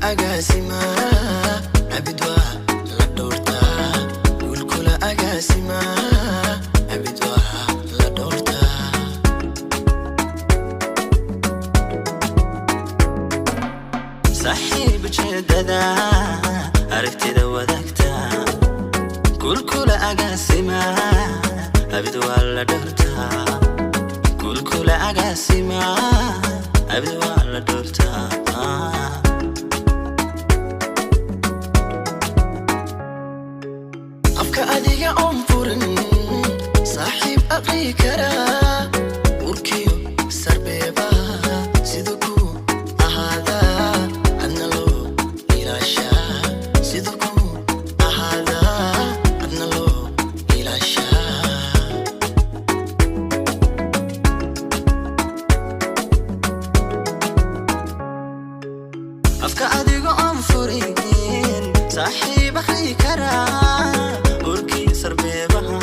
Agaasima abid waa la dhowrtaa. Guulkula agaasima abid waa la dhowrtaa. Saaxiib ujeedada aragtida wadaagta, guulkula agaasima abid waa la dhowrtaa. Guulkula agaasima abid waa la dhowrtaa. Afka adiga oon furin, saaxiib aqri karaa urkiyo sarbeebaha sida ku ahaadaa adna loo ilaashaa, sida ku ahaadaa adna loo ilaashaa. Afka adiga oon furin, saaxiib akhri karaa urkii sarbeebaha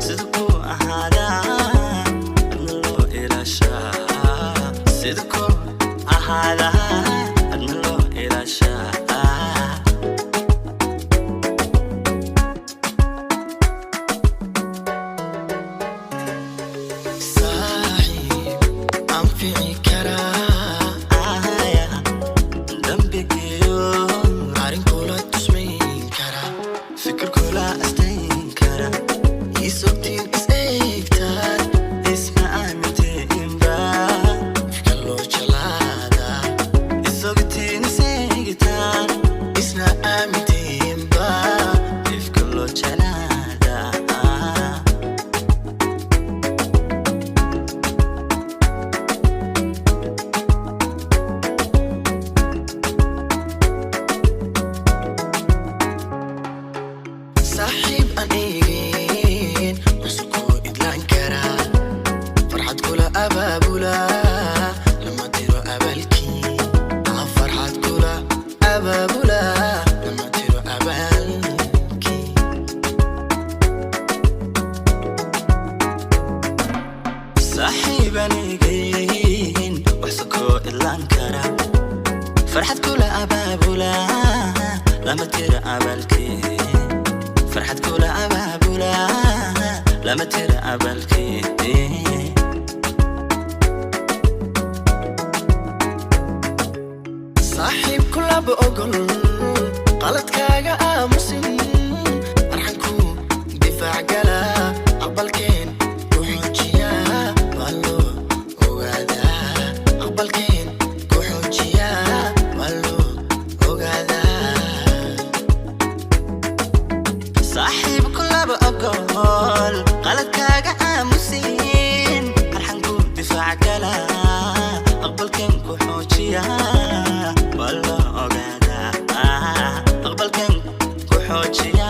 sida ku ahaadaa adna loo ilaashaa, sida ku ahaadaa adna loo ilaashaa. Saaxiib anfici karaa. Aya, dambigiyo arrinkula tusmayn karaa, fikirkula astayn kara, isogtiin is eegtaan, isma aamintiinba, ifka loo jalaadaa, isogtiin iseegitaan, isna aamintiinba, ifka loo jeclaadaa. Saaxiib aan eegin cusubkuu idlaan karaa, farxad kula abaabula lama tiro abaalkii. Ah, farxad kula abaabula lama tiro abaalkii. Saaxiib anigayn wax sokoo idlaan kara, farxad kula abaabula lama tira abaalkii. Farxad kula abaabula lama tira abaalkii. Saaxiib kulaba ogol qaladkaaga aamusin, arxanku difaac gala, aqbalkeen ku xoojiyaa waa loo ogaadaa. Aqbalkeen ku xoojiyaa waa loo ogaadaa. Saaxiib kulaba ogol qaladkaaga aamusin, arxanku difaac gala, aqbalkeen ku xoojiya waa loo ogaadaa. Aqbalkeen ku xoojiya